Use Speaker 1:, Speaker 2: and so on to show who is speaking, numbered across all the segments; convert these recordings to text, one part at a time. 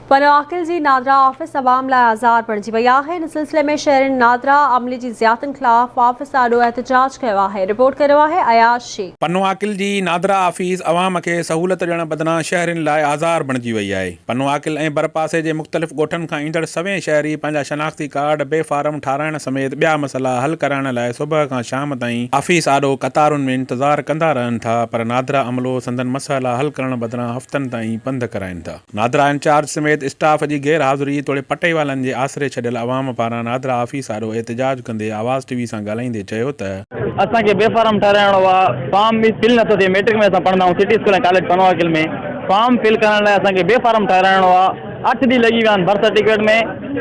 Speaker 1: پنوعاقل جي نادرا آفيس عوام لاء آزار بڻجي وئي آهي، ان سلسلي ۾ شهرين نادرا عملي جي زيادتين خلاف آفيس آڏو احتجاج ڪيو آهي، رپورٽ ڪريو آهي اياز شيخ.
Speaker 2: پنوعاقل جي نادرا آفيس عوام کي سهولت ڏيڻ بدران شهرين لاء آزار بڻجي وئي آهي. پنوعاقل ۽ ڀرپاسي جي مختلف ڳوٺن کان ايندڙ سوين شهري پنهنجا شناختي ڪارڊ، بي فارم ٺاراهڻ سميت ٻيا مسئلا حل ڪرائڻ لاء صبح کان شام تائين آفيس آڏو قطارن ۾ انتظار ڪندا رهن ٿا پر نادرا عملو سندن مسئلا حل ڪرڻ بدران هفتن تائين پنڌ ڪرائين ٿا. نادرا انچارج سميت اسٽاف جي غير حاضري توڙي پٽيوالن جي آسري ڇڏيل عوام پاران نادرا آفيس آڏو احتجاج ڪندي آواز ٽي وي سان ڳالهائيندي چيو ته.
Speaker 3: اسان کي بي فارم ٺهرائڻو آ فارم به فل نٿو ٿئي ميٽرڪ ۾ اسان پڙهندا آهيون city school ۽ college Pano Aqil ۾ form fill ڪرڻ لاء اسان کي بي فارم ٺهرائڻو آ اٺ ڏينهن لڳي ويا آهن برٿ سرٽيفڪيٽ ۾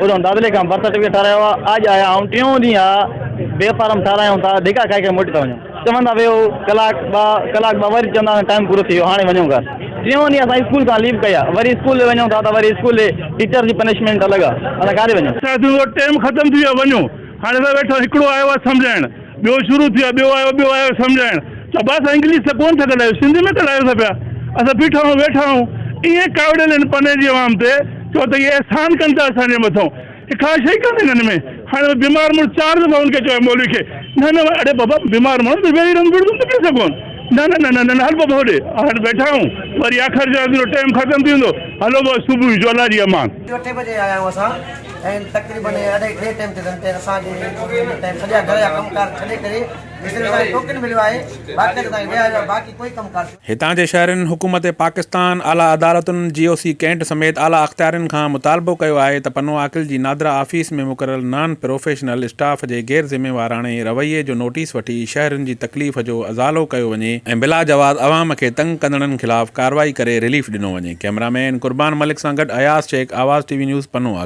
Speaker 3: اتان دادلي کان برٿ سرٽيفڪيٽ ٺهرايو آ اڄ آيا آهيون ٽيون ڏينهن آ بي فارم ٺهرايون ٿا ڌڪا کائي کائي موٽي ٿا وڃون. چوندا ويهو ڪلاڪ ٻه ڪلاڪ ٻه وري چوندا ٽائيم پورو ٿي ويو هاڻي وڃو گهر. ٽيون ڏينهن اسان اسڪول کان ليو ڪئي آ وري اسڪول وڃون ٿا ته وري اسڪول جي ٽيچر جي پنشمينٽ الڳ آ اسان ڪاڏي وڃون.
Speaker 4: ڇا ٿيندو ٽيم ختم ٿي ويو وڃو هاڻي اسان ويٺا هڪڙو آيو آ سمجهائڻ ٻيو شروع ٿي ويو ٻيو آيو ٻيو آيو سمجهائڻ چئو ابا اسان انگلش ته ڪونه ٿا ڳالهايون سنڌي ۾ ڳالهايو ٿا پيا اسان بيٺا آهيون ويٺا آهيون ائين ڪاوڙيل آهن پني جي عوام تي چئو ته اهي احسان ڪن ٿا اسان جي مٿئون هي ڪا شيء ڪانهي هن ۾ هاڻي بيمار مڙس چار دفعا هن کي چيو مولوي کي نه نه اڙي بابا بيمار ماڻهو ته ويهي رهندو وڙهندو ته ڪنهن سان ڪونه نه نه نه نه نه هل بابا هوڏي هاڻي ويٺا آهيون وري آخر جو اڳلو ٽيم ختم ٿي ويندو هلو بابا صبح جو الله جي امان.
Speaker 5: اٺين بجي آيا آهيون اسان ۽ تقريبن اڍائي ٽي ٽيم ٿيا اٿن اسان کي ٽيم سڄا گهر جا ڪم ڪار ڇڏي ڪري صرف اسان کي ٽوڪن مليو آهي باقي ته تائين ويا آهيو باقي ڪوئي ڪم ڪار.
Speaker 2: هتان جي شهرين حڪومت پاڪستان، اعليٰ عدالتن، جي او سي ڪينٽ سميت اعليٰ اختيارين کان مطالبو ڪيو آهي ته پنو عاقل جي نادرا آفيس ۾ مقرر نان پروفيشنل اسٽاف جي غير ذميواراڻي رويي جو نوٽيس وٺي شهرين جي تڪليف جو ازالو ڪيو وڃي ۽ بلاجواز عوام کي تنگ ڪندڙن خلاف ڪارروائي ڪري رليف ڏنو وڃي ڪئميرا مين قربان ملڪ سان گڏ Ayaz Shaikh Awaz T V news Pano Aqil.